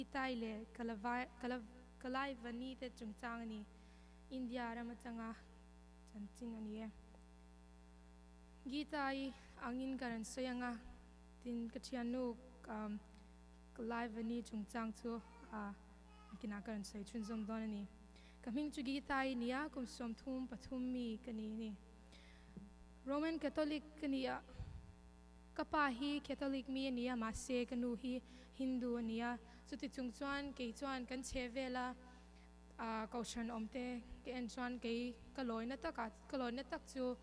Itai leh Kalaivani te chungchang a ni. India ram atanga chanchin a ni e. Gita-i angin ka rawn sawi ang a, tin ka thiannu Kalaivani chungchang chu nakinah ka rawn sawi chhunzawm dawn a ni. Ka hming chu Gita-i nia, kum 33 mi ka ni a ni. Roman Catholic ka ni a. Ka pa hi Catholic mi a ni a, mahse ka nu hi Hindu a ni a. Chuti chung chuan kei chuan kan chhe vela kohhran awm te ka en chuan kei ka lawina tak ah ka lawina tak chu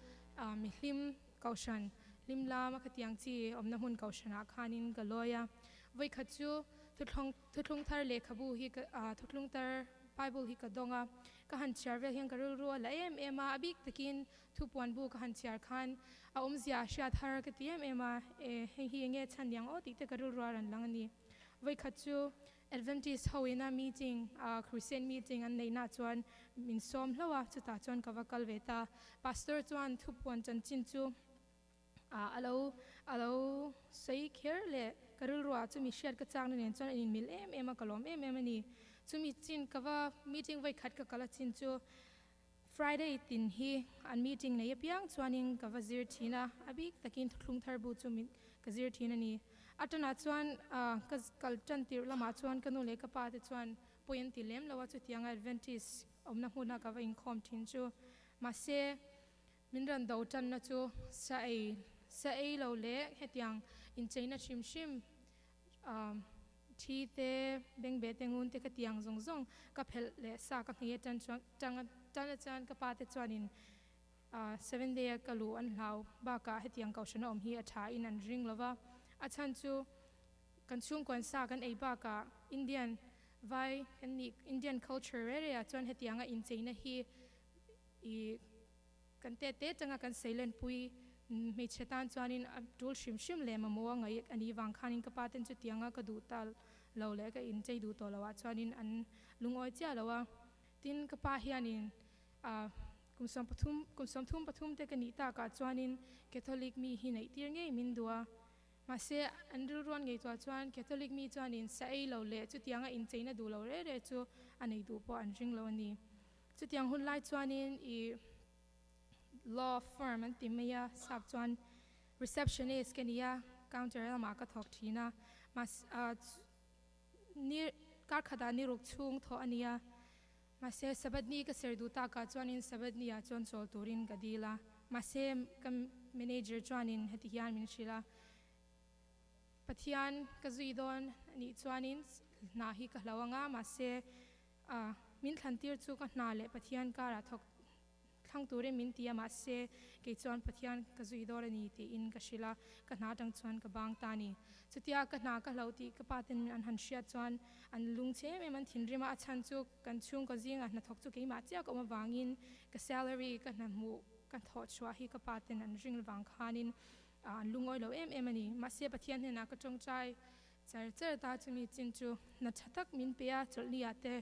mihlim kohhran hlim lama khatiang chi awmna hmun kohhran ah khanin ka lawi a. Vawikhat chu thuthlung thuthlung thar lehkhabu hi ka thuthlung thar Bible hi ka dawng a, ka han chhiar vel hian ka rilru a la em em a, a bik takin Thupuan bu ka han chhiar khan a awmzia a hriat har ka ti em em a, e, hei hi enge chhan niang aw tih te ka rilru a rawn lang a ni. Vawikhat chu Adventist ho ina meeting, crusade meeting an neih nah chuan min sawm hlauh a, chutah chuan ka va kal ve ta. Pastor chuan thupuan chanchin chu a lo a lo sawi kher leh ka rilru ah chumi hriat ka chakna nen chuan a inmil em em a, ka lawm em em a ni. Chumi chin ka va meeting vawikhat ka kal a chin chu Friday tin hi an meeting nei apiang chuanin ka va zir thin a, a bik takin thuthlung thar bu chu min ka zir thin a ni. A tanah chuan ka kal tan tirh lamah chuan ka nu leh ka pa te chuan pawi an ti lem lo a, chutianga Adventist awmna hmuna ka va inkhawm thin chu. Mahse, min rawn do tanna chu sa ei sa ei lo leh hetiang incheina hrim hrim Thi te, bengbeh te, ngun te ka tiang zawng zawng ka phelh leh sa ka nghei atan chuan tang tan a chuan ka pa te chuanin Seven Day a ka luh an hlau bakah hetiang kohhran a awm hi a tha in an ring lova. A chhan chu kan chhungkuan sa kan ei bakah Indian vai kan nih Indian culture reh reh ah chuan hetianga incheina hi i Kan te te tanga kan seilenpui hmeichhe tan chuanin a tul hrim hrim leh mamawh a ngaih a nih vang khanin ka pa ten chutianga ka duh ta lo leh ka inchei duh tawh loh ah chuanin an lungawi chiah lo a. Tin, ka pa hianin kum 13 kum 33 te ka nih takah chuanin Catholic mi hi neih tir ngei min duh a. Mahse, an rilruan ngeituah chuan Catholic mi chuanin sa ei lo leh chutianga incheina duh lo reh reh chu a nei duh pawh an ring lo a ni. Chutiang hun lai chuanin i law firm an ti mai a, sap chuan receptionist ka ni a, counter lamah ka thawk thin a, mahse ni kar khatah ni ruk chhung thawh a ni a, mahse Sabbath ni ka ser duh takah chuanin Sabbath ni ah chuan chawl turin ka dil a, mahse ka manager chuanin heti hian min hrilh a, Pathian ka zui dawn a nih chuanin hna hi ka hlo ang a, mahse A, min thlan tir chu ka hna leh Pathian karah thawk thlang turin min ti a, mahse kei chuan Pathian ka zui dawn a ni tiin ka hrilh a, ka hna atang chuan ka bang ta a ni. Chutia ka hna ka hloh tih ka pa ten an han hriat chuan an lung che em em an thinrim a, a chhan chu kan chhungkaw zingah hnathawk chu keimah chiah ka awm avangin ka salary ka hna hmuh ka thawh chhuah hi ka pa ten an ring vang khanin an lungawi lo em em a ni. Mahse Pathian hnenah ka tawngtai Char char ta chumi chin chu hna tha tak min pe a, chawlhni ah te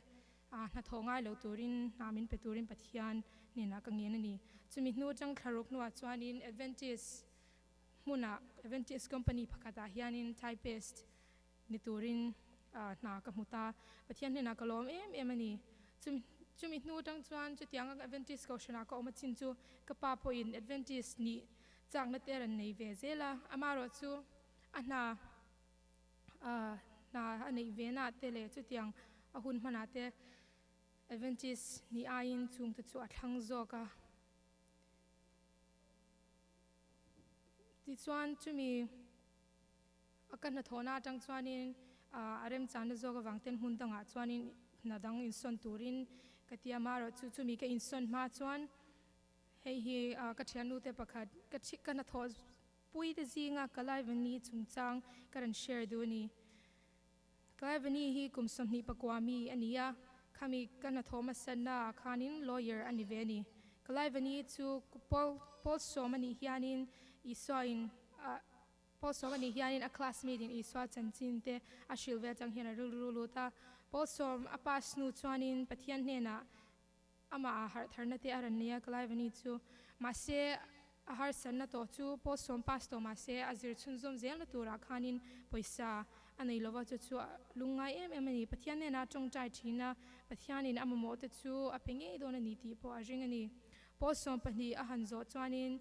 hna thawh ngai lo turin hna min pe turin Pathian hnenah ka ngen a ni. Chumi hnu atang thlaruk hnuah chuanin Adventist hmunah Adventist company pakhatah hianin typist ni turin hna ka hmu ta. Pathian hnenah ka lawm em em a ni. Chumi chumi hnu atang chuan chutianga Adventist kohhranah ka awm a chin chu ka pa pawhin Adventist nih chakna te rawn nei ve zel a, amaherawh chu A hna hna a neih ve na te leh chutiang a hun hmanah te Adventist nih aiin chungte chu a thlang zawk a. Tichuan chumi a ka hnathawhna atang chuanin a remchana zawk avang ten hmun dangah chuanin hna dang insawn turin ka ti a, amaherawhchu chumi ka insawn hma chuan hei hi ka thiannute pakhat ka hnathawh Puite zinga Kalaivani chungchang ka rawn share duh a ni. Kalaivani hi kum 29 mi a ni a, khami ka hnathawh hmasanna ah khanin lawyer a ni ve a ni. Kalaivani chu Paul Paul sawm a nih hianin Isua in a Paul sawm a nih hianin a classmate in Isua chanchin te a hrilh ve atang hian a rilru lut a. Paul sawm a pass hnu chuanin Pathian hnenah Amah a harh tharna te a rawn nei a, Kalaivani chu. Mahse, a harsatna tawh chu post sawm pass tawh mahse a zir chhunzawm zelna turah khanin pawisa a nei lova chu chu a lungngai em em a ni. Pathian hnenah a tawngtai thin a, Pathianin a mamawh te chu a pe ngei dawn a ni tih pawh a ring a ni. Pawl 12 a han zawh chuanin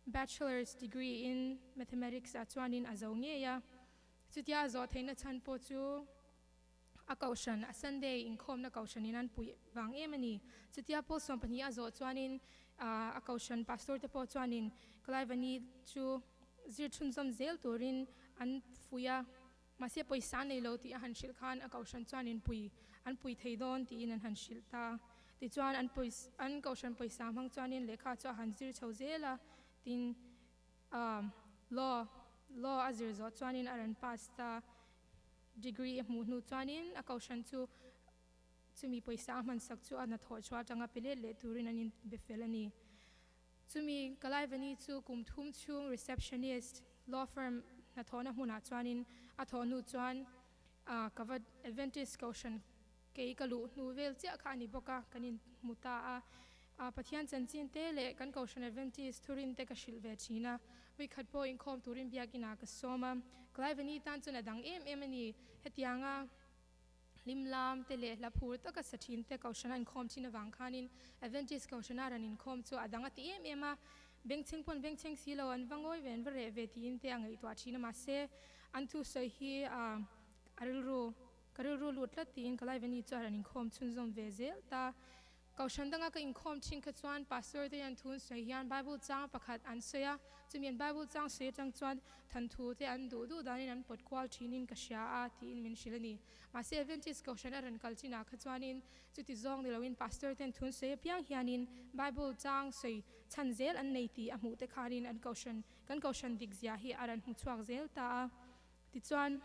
Bachelor's degree in Mathematics ah chuanin a zo ngei a. Chutia a zawh theihna chhan pawh chu a kohhran, a Sunday inkhawmna kohhranin an puih vang em a ni. Chutia pawl 12 a zawh chuanin a kohhran pastor te pawh chuanin Kalaivani chu zir chhunzawm zel turin an fuih a. Mahse pawisa nei lo tih a han hrilh khan a kohhran chuan in pui an pui thei dawn tiin an han hrilh ta. Tichuan an pawis an kohhran pawisa hmang chuanin lehkha chu a han zir chho zel a, tin law law a zir zawh chuanin a rawn pass ta. Degree a hmuh hnu chuanin a kohhran chu chumi pawisa a hmansak chu a hnathawh chhuah atanga pe let leh turin an inbe fel a ni. Chumi Kalaivani chu kum thum chhung receptionist law firm hnathawhna hmunah chuanin a thawh hnu chuan ka va Adventist Kohhran kei ka luh hnu vel chiah kha a ni bawk a, kan inhmu ta a. Pathian chanchin te leh kan Kohhran Adventist thurin te ka hrilh ve thin a, vawikhat pawh inkhawm turin biakinah ka sawm a. Kalaivani tan chuan a dang em em a ni. Hetianga. Hlimlam te leh hla phur taka sa thin te Kohhran a inkhawm thin avang khanin Adventist Kohhran a rawn inkhawm chu a dang a ti em em a, bengchheng pawn bengchheng si lo an va ngawi ve an va reh ve tiin te a ngaihtuah thin a mahse an thusawi hi a rilru ka rilru lut tlat tiin Kalaivani chu a rawn inkhawm chhunzawm ve zel ta. Kohhran danga ka inkhawm thin kha chuan Pastor te hian thu an sawi hian Bible chang pakhat an sawi a, chumi an Bible chang sawi atang chuan thanthu te an duh duh danin an pawt kual thinin ka hria a tiin min hrilh a ni. Mahse Adventist Kohhran a rawn kal chinah kha chuanin chuti zawng ni loin Pastor ten thu an sawi apiang hianin Bible chang sawi chhan zel an nei tih a hmuh te khanin an kohhran kan kohhran dik zia hi a rawn hmu chhuak zel ta a. Tichuan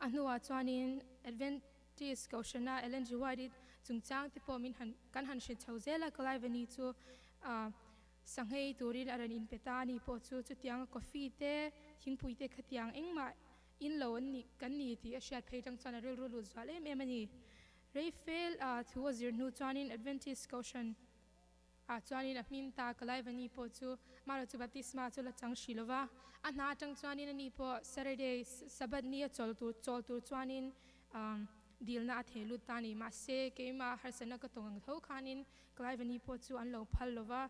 a hnuah chuanin Advent. Tis Kohhrana Ellen G. White-i chungchang te pawh min han kan han hre chho zel a, Kalaivani chu sanghei turin a rawn inpe ta a ni pawh chu chutianga coffee te, thingpui te khatiang engmah in lo an nih kan ni tih a hriat phei tang chuan a rilru lut zual em em a ni. Reifel thu a zir hnu chuanin Adventist Kohhran Ah chuanin a hmin ta Kalaivani pawh chu Mara chu baptisma chu la chang hrih lova, a hna atang chuanin ani pawh Saturday, Sabbath ni a chawl tur chawl tur chuanin dilna a theh lut ta a ni. Mahse keimah harsatna ka tawng ang tho khanin Kalaivani pawh chu an lo phal lova,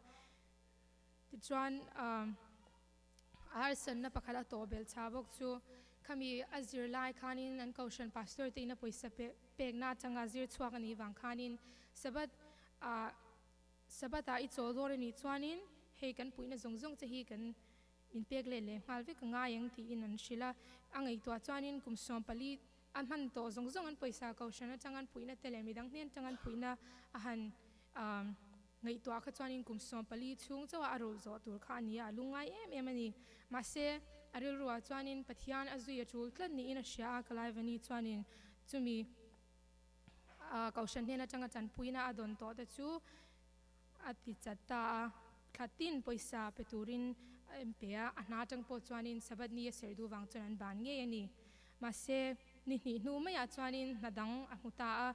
tichuan a harsatna pakhat a tawh belh chha bawk chu khami a zir lai khanin an kohhran pastor te in a pawisa pekna atanga zir chhuak a nih vang khanin Sabbath ah Sabbath ah i chawl dawn a nih chuanin hei kan puihna zawng zawng che hi kan min pek let leh nghal vek a ngai ang tiin an hrilh a. A ngaihtuah chuanin kum 14 a hman tawh zawng zawng an pawisa kohhran atang an puihna te leh midang hnen atang an puihna a han ngaihtuah kha chuanin kum 14 chhung chauh a a rulh zawh tur kha a ni a, a lungngai em em a ni. Mahse, a rilruah chuanin Pathian a zui a tul tlat niin a hria a, Kalaivani chuanin chumi Kohhran hnen atanga tanpuina a dawn tawh te chu a ti chat ta a, thla tin pawisa pe turin a en pe a, a hna atang pawh chuanin Sabbath ni a serh duh vang chuan an ban ngei a ni. Mahse, ni hnih hnu maiah chuanin hna dang a hmu ta a,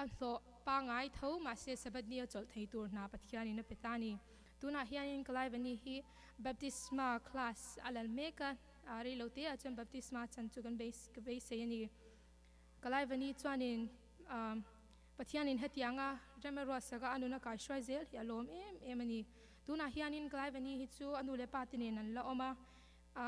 a hlawh pangai tho mahse Sabbath ni a chawlh thei tur hna Pathianin a pe ta a ni. Tunah hianin Kalaivani hi Baptisma class a lal mek a, reiloteah chuan Baptisma chan chu kan beisei a ni. Kalaivani chuanin Pathianin hetianga rem a ruahsaka a nun a kaihruai zel hi a lawm em em a ni. Tunah hianin Kalaivani hi chu a nu leh pa te nen an la awm a,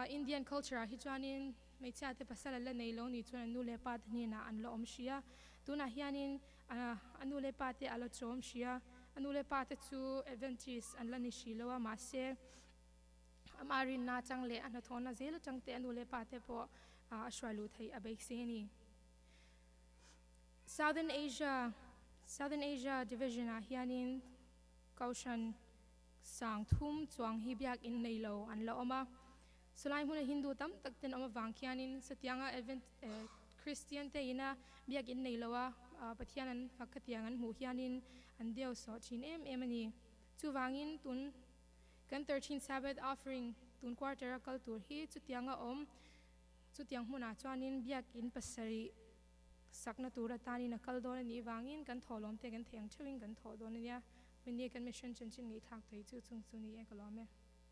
Indian culture ah hi chuanin hmeichhia te pasal an la nei lo ni chuan an nu leh pa te hnenah an la awm hri a. Tunah hianin a nu leh pa te a la chawm hri a, a nu leh pa te chu Adventist an la ni hri lo a, mahse amah rinna atang leh a hnathawhna zel atang te a nu leh pa te pawh a hruai luh theih a beisei a ni. Southern Asia Southern Asia Division ah hianin Kohhran sang thum chuang hi biakin nei lo an la awm a. Chulai hmuna Hindu tam tak ten awm avang khianin satianga Advent Christian te ina biakin nei lo a Pathian an fak khatiang an hmuh hianin an deu sawh thin em em a ni. Chuvangin tun kan 13 Sabbath offering tun quarter a kal tur hi chutianga awm Chutiang hmunah chuanin biakin pasarih sakna tur atanin a kal dawn a nih vangin kan thawhlawm te kan thei ang theuhin kan thawh dawn a nia. Mini kan mission chanchin ngaihthlak thei chu chung chu ni e ka lawm e.